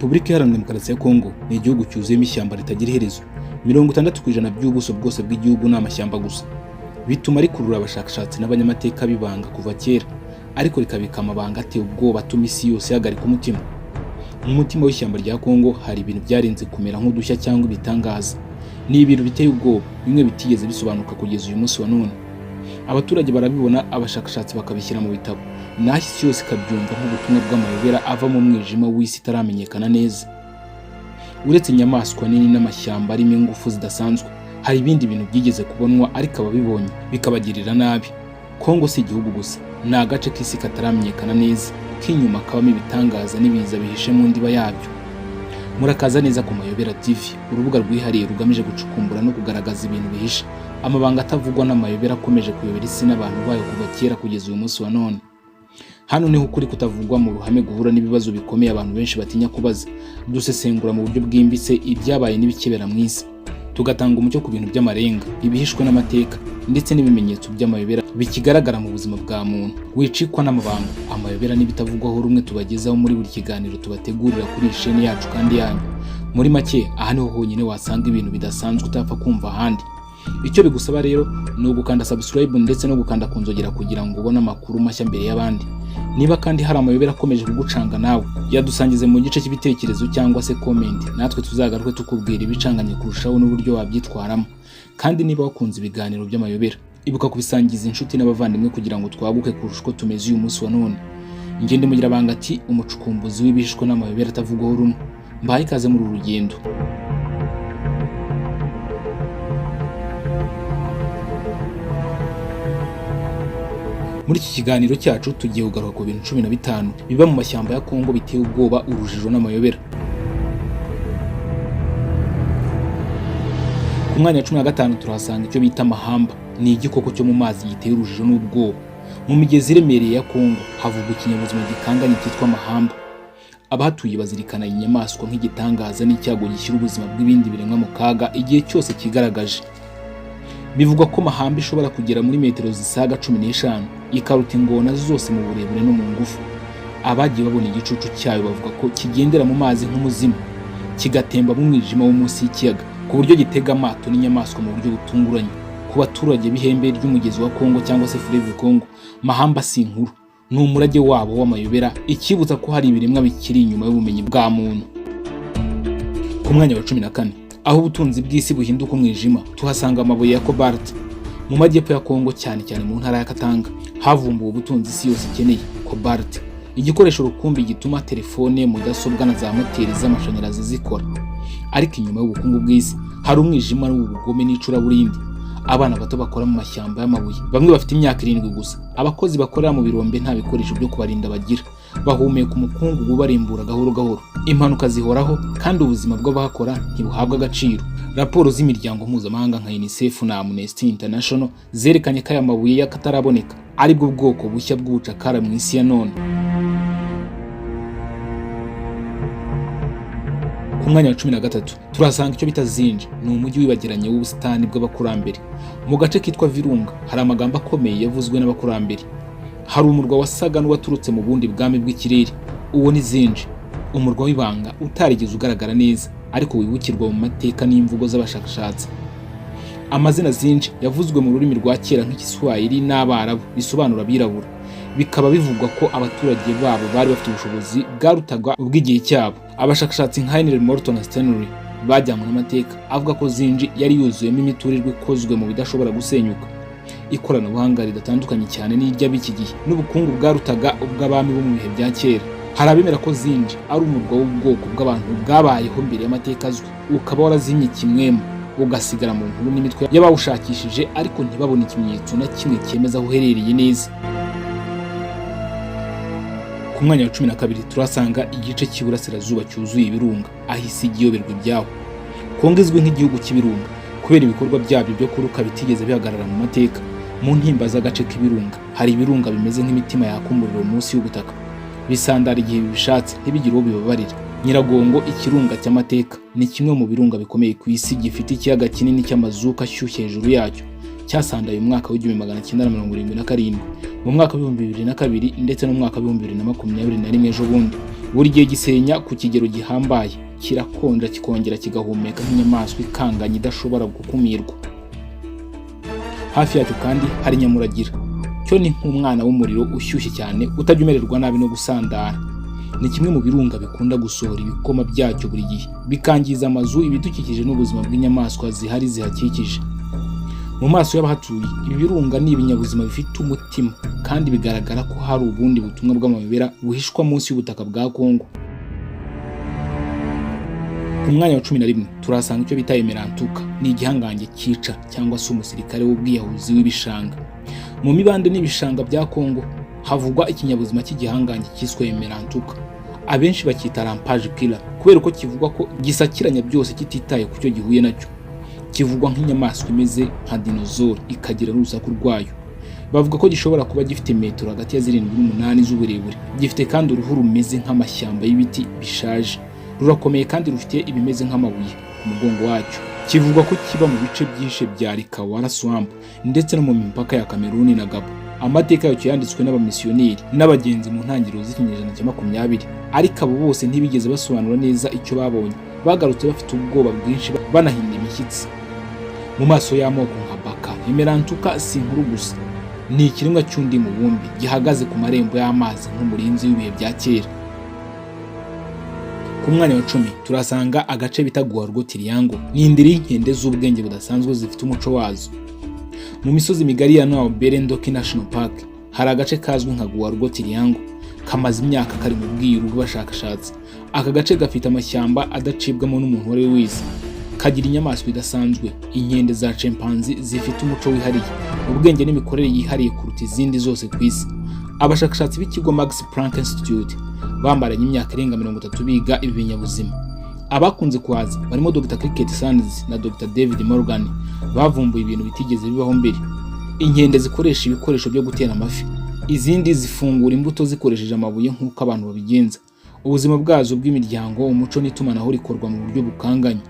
Repubulika Iharanira Demokarasi ya Kongo ni igihugu cyuzuyemo ishyamba ritagira iherezo. 60% by'ubuso bwose bw'igihugu ni amashyamba gusa. Bituma rikurura abashakashatsi n'abanyamateka b'ibanga kuva kera, ariko rikabika amabanga ateye ubwoba atuma isi yose ihagarika umutima. Mu mutima w'ishyamba rya Kongo hari ibintu byarenze kumera nk'udushya cyangwa ibitangaza. Ni ibintu biteye ubwoba, bimwe bitigeze bisobanuka kugeza uyu munsi wa none. Abaturage barabibona, abashakashatsi bakabishyira mu bitabo, naho isi yose ikabyumva nk'ubutumwa bw'amayobera ava mu mwijima w'isi itaramenyekana neza. Uretse inyamaswa nini n'amashyamba arimo ingufu zidasanzwe, hari ibindi bintu byigeze kubonwa ariko ababibonye bikabagirira nabi. Kongo si igihugu gusa, ni agace k'isi kataramenyekana neza, k'inyuma kabamo ibitangaza n'ibiza bihishe mu ndiba yabyo. Murakaza neza ku Mayobera TV, urubuga rwihariye rugamije gucukumbura no kugaragaza ibintu bihishe, amabanga atavugwa n'amayobera akomeje kuyobera isi n'abantu bayo kuva kera kugeza uyu munsi wa none. Hano niho ukuri kutavugwa mu ruhame guhura n'ibibazo bikomeye abantu benshi batinya kubaza. Dusesengura mu buryo bwimbitse ibyabaye n'ibikebera mu isi, tugatanga umucyo ku bintu by'amarenga, ibihishwe n'amateka, ndetse n'ibimenyetso by'amayobera bikigaragara mu buzima bwa muntu. Wicikwa n'amabanga, amayobera n'ibitavugwaho rumwe tubagezaho muri buri kiganiro tubategurira kuri iyi sheni yacu kandi yanyu. Muri make, aha niho honyine wasanga ibintu bidasanzwe utapfa kumva ahandi. Icyo bigusaba rero ni ugukanda subscribe ndetse no gukanda ku nzogera kugira ngo ubone amakuru mashya mbere y'abandi. Niba kandi hari amayobera akomeje kugucanga nawe, yadusangize mu gice cy'ibitekerezo cyangwa se comment, natwe tuzagaruke tukubwira ibicanganye kurushaho n'uburyo wabyitwaramo. Kandi niba wakunze ibiganiro by'amayobera, ibuka kubisangiza inshuti n'abavandimwe kugira ngo twaguke kurusha uko tumeze uyu munsi wa none. Ngende mugira banga ati umucukumbuzi w'ibihishwe n'amayobera atavugwaho rumwe. Mbahaye ikaze muri uru rugendo. Muri iki kiganiro cyacu tugiye kugaruka ku bintu 15 biba mu mashyamba ya Kongo biteye ubwoba, urujijo n'amayobera. Ku mwanya wa 15 turahasanga icyo bita amahamba. Ni igikoko cyo mu mazi giteye urujijo n'ubwoba. Mu migezi iremereye ya Kongo havugwa ikinyabuzima gikanganye cyitwa amahamba. Abahatuye bazirikana iyi nyamaswa nk'igitangaza n'icyago gishyira ubuzima bw'ibindi biremwa mu kaga igihe cyose kigaragaje. Bivugwa ko mahamba ishobora kugera muri metero zisaga 15, ikaruta ingona zose mu burebure no mu ngufu. Abagiye babona igicucu cyayo bavuga ko kigendera mu mazi nk'umuzimu, kigatemba mu mwijima wo munsi y'ikiyaga, ku buryo gitega amato n'inyamaswa mu buryo butunguranye. Ku baturage b'ihembe ry'umugezi wa Kongo cyangwa se Fleuve Congo, mahamba si inkuru, ni umurage wabo w'amayobera, ikibutsa ko hari ibiremwa bikiri inyuma y'ubumenyi bwa muntu. Ku mwanya wa 14, aho ubutunzi bw'isi buhinduka umwijima, tuhasanga amabuye ya cobalt. Mu majyepfo ya Kongo, cyane cyane mu ntara ya Katanga, havumbuwe ubutunzi isi yose ikeneye, cobalt, igikoresho rukumbi gituma telefone, mudasobwa na za moteri z'amashanyarazi zikora. Ariko inyuma y'ubukungu bw'isi hari umwijima w'ubugome n'icuraburindi. Abana bato bakora mu mashyamba y'amabuye, bamwe bafite imyaka 7 gusa. Abakozi bakorera mu birombe nta bikoresho byo kubarinda bagira, bahumeka umukungugu ubarimbura gahoro gahoro. Impanuka zihoraho kandi ubuzima bw'abahakora ntibuhabwa agaciro. Raporo z'imiryango mpuzamahanga nka UNICEF na Amnesty International zerekanye ko aya mabuye y'akataraboneka aribwo bwoko bushya bw'ubucakara mu isi ya none. Ku mwanya wa 13 turahasanga icyo bita Zinji. Ni umujyi wibagiranye w'ubusitani bw'abakurambere. Mu gace kitwa Virunga hari amagambo akomeye yavuzwe n'abakurambere. Hari umurwa wasaga n'uwaturutse mu bundi bwami bw'ikirere. Uwo ni Zinji, umurwa w'ibanga utarigeze ugaragara neza, ariko wibukirwa mu mateka n'imvugo z'abashakashatsi. Amazina Zinji yavuzwe mu rurimi rwa kera nk'Igiswahili n'Abarabu, bisobanura abirabura. Bikaba bivugwa ko abaturage babo bari bafite ubushobozi bwarutaga ubw'igihe cyabo. Abashakashatsi nka Henry Morton Stanley bajyanywe n'amateka avuga ko Zinji yari yuzuyemo imiturirwa ikozwe mu bidashobora gusenyuka, ikoranabuhanga ridatandukanye cyane n'iry'ab'iki gihe, n'ubukungu bwarutaga ubw'abami bo mu bihe bya kera. Hari abemera ko Zinji ari umurwa w'ubwoko bw'abantu bwabayeho mbere y'amateka azwi, ukaba warazimye kimwemu, ugasigara mu nkuru n'imitwe y'abawushakishije, ariko ntibabone ikimenyetso na kimwe cyemeza aho uherereye neza. Ku mwanya wa 12 turasanga igice cy'iburasirazuba cyuzuye ibirunga, aho isi ijya iyoberwa ibyaho. Kongo izwi nk'igihugu cy'ibirunga kubera ibikorwa byabyo byo kuruka bitigeze bihagarara mu mateka. Mu ntimba z'agace k'ibirunga hari ibirunga bimeze nk'imitima yaka umuriro munsi y'ubutaka, bisandara igihe bibishatse, ntibigire uwo bibabarira. Nyiragongo, ikirunga cy'amateka, ni kimwe mu birunga bikomeye ku isi, gifite ikiyaga kinini cy'amazuka ashyushye hejuru yacyo. Cyasandaye mu mwaka w'1977, mu mwaka w'2002 ndetse no mu mwaka w'2021 ejo bundi. Buri gihe gisenya ku kigero gihambaye, kirakonja, kikongera kigahumeka nk'inyamaswa ikanganye idashobora gukumirwa. Hafi yacyo kandi hari Nyamuragira. Cyo ni nk'umwana w'umuriro ushyushye cyane, utajya umererwa nabi no gusandara. Ni kimwe mu birunga bikunda gusohora ibikoma byacyo buri gihe, bikangiza amazu, ibidukikije n'ubuzima bw'inyamaswa zihari zihakikije. Mu maso y'abahatuye, ibi birunga ni ibinyabuzima bifite umutima, kandi bigaragara ko hari ubundi butumwa bw'amayobera buhishwa munsi y'ubutaka bwa Kongo. Ku mwanya wa 11 turahasanga icyo bita Emerantuka. Ni igihangange cyica cyangwa se umusirikare w'ubwiyahuzi w'ibishanga. Mu mibande n'ibishanga bya Kongo havugwa ikinyabuzima cy'igihangange cyiswe Emerantuka. Abenshi bacyita Rampage Killer kubera ko kivugwa ko gisakiranya byose kititaye ku cyo gihuye nacyo. Kivugwa nk'inyamaswa imeze nka dinozoro, ikagira n'urusaku rwayo. Bavuga ko gishobora kuba gifite metero hagati ya 7 n'8 z'uburebure. Gifite kandi uruhu rumeze nk'amashyamba y'ibiti bishaje, rurakomeye kandi rufite ibimeze nk'amabuye ku mugongo wacyo. Kivugwa ko kiba mu bice byinshi bya Likouala Swamp ndetse no mu mipaka ya Kameruni na Gabon. Amateka yacyo yanditswe n'abamisiyoneri n'abagenzi mu ntangiriro z'ikinyejana cya 20, ariko abo bose ntibigeze basobanura neza icyo babonye. Bagarutse bafite ubwoba bwinshi, banahinda imishyitsi. Mu maso y'amoko nka Baka, Emerantuka si inkuru gusa, ni ikiremwa cy'undi mubumbe gihagaze ku marembo y'amazi nk'umurinzi w'ibihe bya kera. Ku mwanya wa 10 turasanga agace bita Guargo Triangle. Ni indiri y'inkende z'ubwenge budasanzwe zifite umuco wazo. Mu misozi migari ya Noa Ndoki National Park hari agace kazwi nka Guargo Triangle, kamaze imyaka kari mu bwiru bw'abashakashatsi. Aka gace gafite amashyamba adacibwamo n'umuntu uwo ari we wese, kagira inyamaswa idasanzwe, inkende za chimpanzee zifite umuco wihariye, ubwenge n'imikorere yihariye kuruta izindi zose ku isi. Abashakashatsi b'ikigo Max Planck Institute bamaranye imyaka irenga 30 biga ibi binyabuzima. Abakunze kuhaza barimo Dr Cricket Sands na Dr David Morgan. Bavumbuye ibintu bitigeze bibaho mbere: inkende zikoresha ibikoresho byo gutera amafi, izindi zifungura imbuto zikoresheje amabuye nk'uko abantu babigenza. Ubuzima bwazo bw'imiryango, umuco n'itumanaho rikorwa mu buryo bukanganye.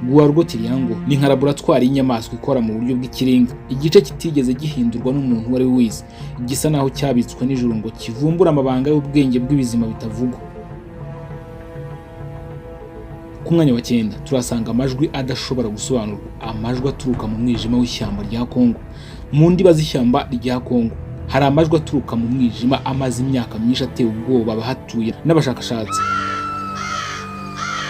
Guargo Triangle ni nka laboratwari y'inyamaswa ikora mu buryo bw'ikirenga, igice kitigeze gihindurwa n'umuntu uwo ari we wese, gisa naho cyabitswe n'ijuru ngo kivumbure amabanga y'ubwenge bw'ibizima bitavugwa. Ku mwanya wa 9 turasanga amajwi adashobora gusobanurwa, amajwi aturuka mu mwijima w'ishyamba rya Kongo. Mu ndiba z'ishyamba rya Kongo hari amajwi aturuka mu mwijima amaze imyaka myinshi ateye ubwoba abahatuye n'abashakashatsi.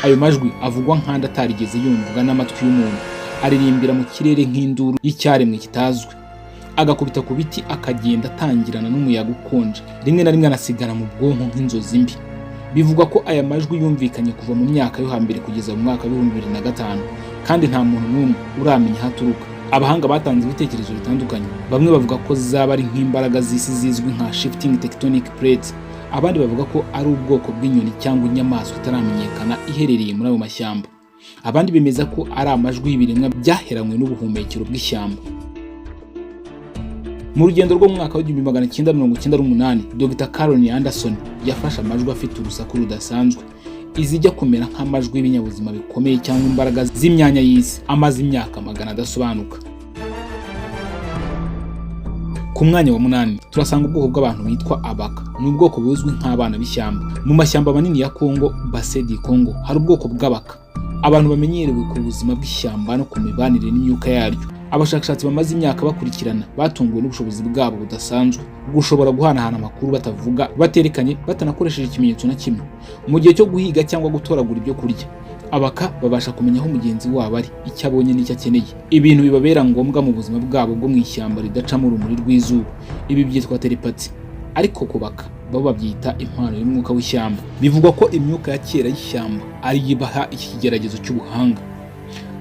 Ayo majwi avugwa nk'andi atarigeze yumvwa n'amatwi y'umuntu, aririmbira mu kirere nk'induru y'icyaremwe kitazwi, agakubita ku biti, akagenda atangirana n'umuyaga ukonje, rimwe na rimwe anasigara mu bwonko nk'inzozi mbi. Bivugwa ko aya majwi yumvikanye kuva mu myaka yo hambere kugeza mu mwaka wa 2005, kandi nta muntu n'umwe uramenya aho aturuka. Abahanga batanze ibitekerezo bitandukanye. Bamwe bavuga ko zaba ari nk'imbaraga z'isi zizwi nka shifting tectonic plates, abandi bavuga ko ari ubwoko bw'inyoni cyangwa inyamaswa itaramenyekana iherereye muri ayo mashyamba, abandi bemeza ko ari amajwi y'ibiremwa byaheranywe n'ubuhumekero bw'ishyamba. Mu rugendo rwo mu mwaka wa 1998, Dr Karen Anderson yafashe amajwi afite urusaku rudasanzwe, izijya kumera nk'amajwi y'ibinyabuzima bikomeye cyangwa imbaraga z'imyanya y'isi amaze imyaka magana adasobanuka. Ku mwanya wa 8 turasanga ubwoko bw'abantu bitwa Abaka. Ni ubwoko buzwi nk'abana b'ishyamba. Mu mashyamba manini ya Congo, Bassin du Congo, hari ubwoko bw'Abaka, abantu bamenyerewe ku buzima bw'ishyamba no ku mibanire n'imyuka yaryo. Abashakashatsi bamaze imyaka bakurikirana batunguwe n'ubushobozi bwabo budasanzwe, gushobora guhanahana amakuru batavuga, baterekanye, batanakoresheje ikimenyetso na kimwe. Mu gihe cyo guhiga cyangwa gutoragura ibyo kurya, Abaka babasha kumenya aho mugenzi wabo ari, icyo abonye n'icyo akeneye, ibintu bibabera ngombwa mu buzima bwabo bwo mu ishyamba ridacamo urumuri rw'izuba. Ibi byitwa telepathy, ariko ku Baka bo babyita impano y'umwuka w'ishyamba. Bivugwa ko imyuka ya kera y'ishyamba ariyo ibaha iki kigeragezo cy'ubuhanga.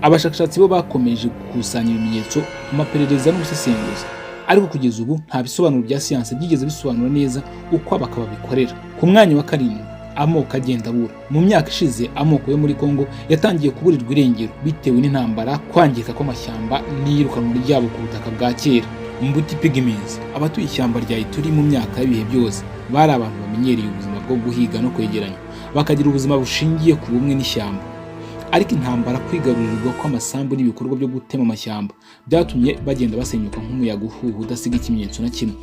Abashakashatsi bo bakomeje gukusanya ibimenyetso, amaperereza n'ubusesenguzi, ariko kugeza ubu nta bisobanuro bya siyansi byigeze bisobanura neza uko Abaka babikorera. Ku mwanya wa 7, amoko agenda abura. Mu myaka ishize, amoko yo muri Congo yatangiye kuburirwa irengero bitewe n'intambara, kwangirika kw'amashyamba n'iyirukanwa ryabo ku butaka bwa kera. Mbuti Pygmies, abatuye ishyamba rya Ituri, mu myaka y'ibihe byose bari abantu bamenyereye ubuzima bwo guhiga no kwegeranya, bakagira ubuzima bushingiye ku bumwe n'ishyamba. Ariko intambara, kwigarurirwa kw'amasambu n'ibikorwa byo gutema amashyamba byatumye bagenda basenyuka nk'umuyaga uhuha udasiga ikimenyetso na kimwe.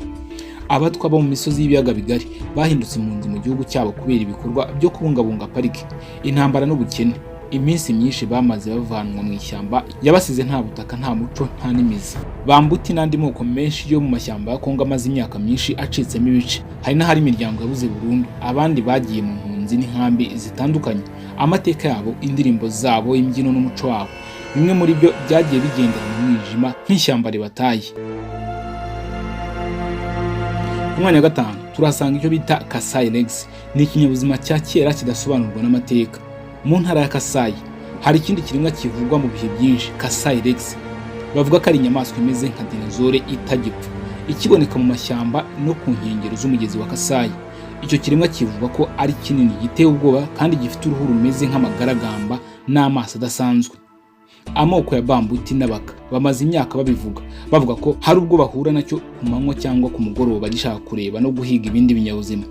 Abatwa bo mu misozi y'ibiyaga bigari bahindutse impunzi mu gihugu cyabo kubera ibikorwa byo kubungabunga pariki, intambara n'ubukene. Iminsi myinshi bamaze bavanwa mu ishyamba yabasize nta butaka, nta muco, nta n'imizi. Bambuti n'andi moko menshi yo mu mashyamba ya Kongo amaze imyaka myinshi acitsemo ibice. Hari n'ahari imiryango yabuze burundu, abandi bagiye mu mpunzi n'inkambi zitandukanye. Amateka yabo, indirimbo zabo, imbyino n'umuco wabo, bimwe muri byo byagiye bigendera mu mwijima nk'ishyamba ribataye. Ku mwanya wa gatanu turahasanga icyo bita Kasai Legs. Ni ikinyabuzima cya kera kidasobanurwa n'amateka. Mu ntara ya Kasai hari ikindi kiremwa kivugwa mu bihe byinshi, Kasai Rex. Bavuga ko ari inyamaswa imeze nka dinozore itagipfa, ikiboneka mu mashyamba no ku nkengero z'umugezi wa Kasai. Icyo kiremwa kivugwa ko ari kinini, giteye ubwoba kandi gifite uruhu rumeze nk'amagaragamba n'amaso adasanzwe. Amoko ya Bambuti n'Abaka bamaze imyaka babivuga, bavuga ko hari ubwo bahura nacyo ku manywa cyangwa ku mugoroba gishaka kureba no guhiga ibindi binyabuzima.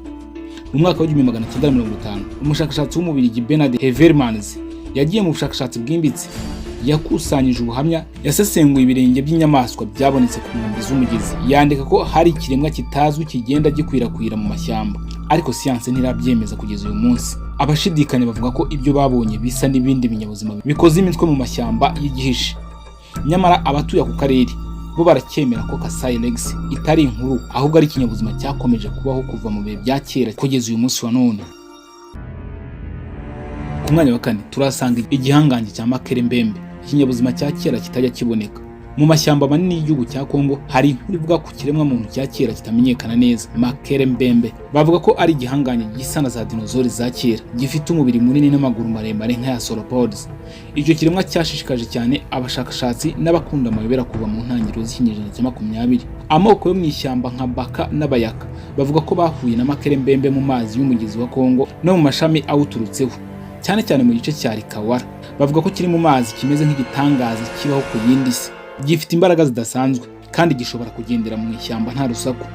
Mu mwaka wa 1950, umushakashatsi w'Umubirigi Bernard Heuvelmans yagiye mu bushakashatsi bwimbitse. Yakusanyije ubuhamya, yasesenguye ibirenge by'inyamaswa byabonetse ku nkombe z'umugezi, yandika ko hari ikiremwa kitazwi kigenda gikwirakwira mu mashyamba, ariko siyanse ntirabyemeza kugeza uyu munsi. Abashidikanya bavuga ko ibyo babonye bisa n'ibindi binyabuzima bikoze imitwe mu mashyamba y'igihishe. Nyamara abatuye ako karere bo baracyemera ko Kasai Rex itari inkuru, ahubwo ari ikinyabuzima cyakomeje kubaho kuva mu bihe bya kera kugeza uyu munsi wa none. Ku mwanya wa kane turahasanga igihangange cya Makere Mbembe, ikinyabuzima cya kera kitajya kiboneka. Mu mashyamba manini y'igihugu cya Kongo hari inkuru ivuga ku kiremwa muntu cya kera kitamenyekana neza, Makere Mbembe. Bavuga ko ari igihangange gisa na za dinozori za kera, gifite umubiri munini n'amaguru maremare nk'aya sauropods. Icyo kiremwa cyashishikaje cyane abashakashatsi n'abakunda amayobera kuva mu ntangiriro z'ikinyejana cya 20. Amoko yo mu ishyamba nka Baka n'Abayaka bavuga ko bahuye na Makere Mbembe mu mazi y'umugezi wa Kongo no mu mashami awuturutseho, cyane cyane mu gice cya Likawara. Bavuga ko kiri mu mazi kimeze nk'igitangaza kibaho ku yindi si, gifite imbaraga zidasanzwe kandi gishobora kugendera mu ishyamba nta rusaku.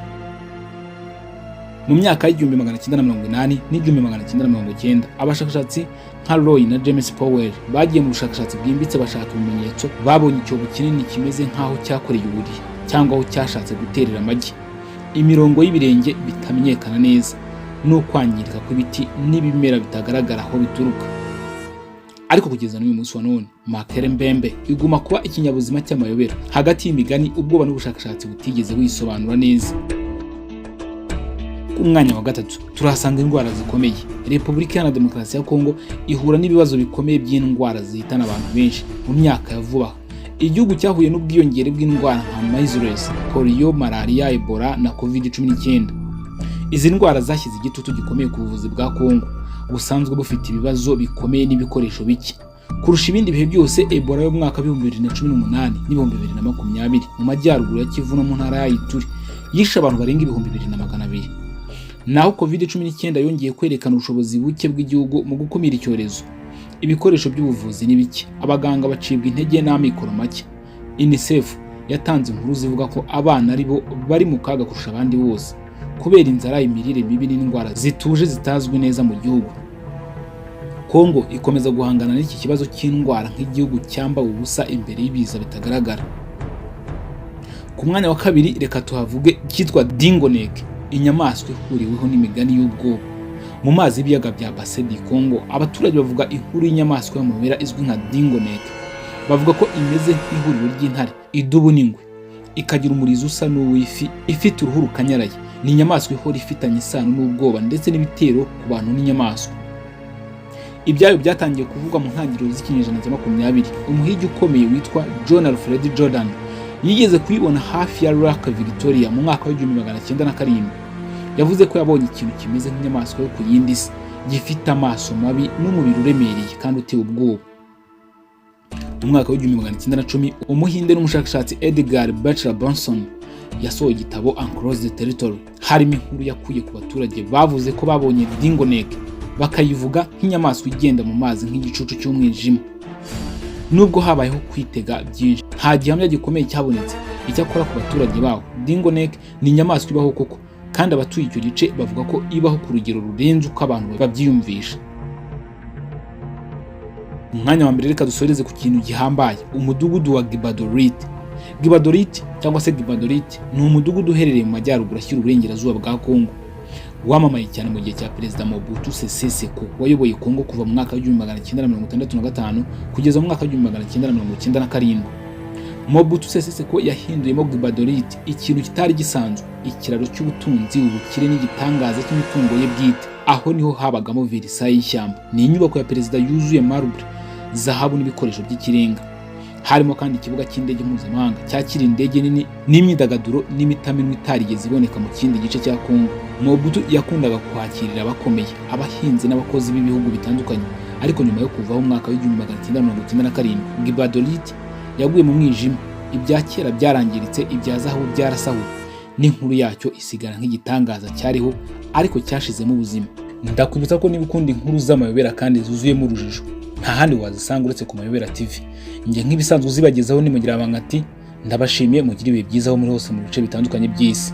Mu myaka y'1980 n'1990, abashakashatsi nka Roy na James Powell bagiye mu bushakashatsi bwimbitse bashaka ibimenyetso. Babonye icyobo kinini kimeze nk'aho cyakoreye uburiri cyangwa aho cyashatse guterera amagi, imirongo y'ibirenge bitamenyekana neza n'ukwangirika kw'ibiti n'ibimera bitagaragara aho bituruka. Ariko kugeza n'uyu munsi wa none, Makere Mbembe iguma kuba ikinyabuzima cy'amayobera, hagati y'imigani, ubwoba n'ubushakashatsi butigeze buyisobanura neza. Ku mwanya wa gatatu turahasanga indwara zikomeye. Repubulika Iharanira Demokarasi ya Kongo ihura n'ibibazo bikomeye by'indwara zihitana abantu benshi. Mu myaka ya vuba aha, igihugu cyahuye n'ubwiyongere bw'indwara nka measles, polio, malaria, Ebola na COVID-19. Izi ndwara zashyize igitutu gikomeye ku buvuzi bwa Kongo busanzwe bufite ibibazo bikomeye n'ibikoresho bike. Kurusha ibindi bihe byose, Ebola yo mu mwaka wa 2018 n'2020 mu majyaruguru ya Kivu no mu ntara ya Ituri yishe abantu barenga 2200. Naho COVID-19 yongeye kwerekana ubushobozi buke bw'igihugu mu gukumira icyorezo. Ibikoresho by'ubuvuzi ni bike, abaganga bacibwa intege n'amikoro make. UNICEF yatanze inkuru zivuga ko abana ari bo bari mu kaga kurusha abandi bose kubera inzara, imirire mibi n'indwara zituje zitazwi neza mu gihugu. Kongo ikomeza guhangana n'iki kibazo cy'indwara nk'igihugu cyambaye ubusa imbere y'ibiza bitagaragara. Ku mwanya wa kabiri reka tuhavuge cyitwa Dingonek, inyamaswa ihuriweho n'imigani y'ubwoba. Mu mazi y'ibiyaga bya Bassin du Congo, abaturage bavuga inkuru y'inyamaswa y'amabera izwi nka Dingonek. Bavuga ko imeze nk'ihuriro ry'intare, idubu n'ingwe, ikagira umurizo usa n'uw'ifi, ifite uruhu rukanyaraye. Ni inyamaswa ihora ifitanye isano n'ubwoba ndetse n'ibitero ku bantu n'inyamaswa. Ibyayo byatangiye kuvugwa mu ntangiriro z'ikinyejana cya 20. Umuhigi ukomeye witwa John Alfred Jordan yigeze kuyibona hafi ya Lake Victoria mu mwaka wa 1907. Yavuze ko yabonye ikintu kimeze nk'inyamaswa yo ku yindi si, gifite amaso mabi n'umubiri uremereye kandi uteye ubwoba. Mu mwaka wa 1910, Umuhinde n'umushakashatsi Edgar Butler Bronson yasohoye igitabo Enclosed Territory, harimo inkuru yakuye ku baturage bavuze ko babonye Dingonek, bakayivuga nk'inyamaswa igenda mu mazi nk'igicucu cy'umwijima. Nubwo habayeho kwitega byinshi, nta gihamya gikomeye cyabonetse. Icyakora ku baturage baho, Dingonek ni inyamaswa ibaho koko, kandi abatuye icyo gice bavuga ko ibaho ku rugero rurenze uko abantu babyiyumvisha. Mu mwanya wa mbere reka dusoreze ku kintu gihambaye, umudugudu wa Gbadolite. Gbadolite cyangwa se Gbadolite ni umudugudu uherereye mu majyaruguru ashyira uburengerazuba bwa Kongo, wamamaye cyane mu gihe cya Perezida Mobutu Sese Seko wayoboye Kongo kuva mu mwaka w'1965 kugeza mu mwaka w'1997. Mobutu Sese Seko yahinduyemo Gbadolite ikintu kitari gisanzwe, ikiraro cy'ubutunzi, ubukire n'igitangaza cy'imitungo ye bwite. Aho niho habagamo Versailles y'ishyamba. Ni inyubako ya perezida yuzuye marble, zahabu n'ibikoresho by'ikirenga. Harimo kandi ikibuga cy'indege mpuzamahanga cyakira indege nini n'imyidagaduro n'imitamenwa itarigeze iboneka mu kindi gice cya Kongo. Mobutu yakundaga kwakirira abakomeye, abahinzi n'abakozi b'ibihugu bitandukanye. Ariko nyuma yo kuvaho mu mwaka w'1997, Gbadolite yaguye mu mwijima. Ibya kera byarangiritse, ibya zahabu byarasahuwe, n'inkuru yacyo isigara nk'igitangaza cyariho ariko cyashizemo ubuzima. Ndakwibutsa ko niba ukunda inkuru z'amayobera kandi zuzuyemo urujijo, nta handi wazisanga uretse ku Mayobera TV. Njye nk'ibisanzwe uzibagezaho ni Mugirabanga ati ndabashimiye, mugire ibihe byiza aho muri hose mu bice bitandukanye by'isi.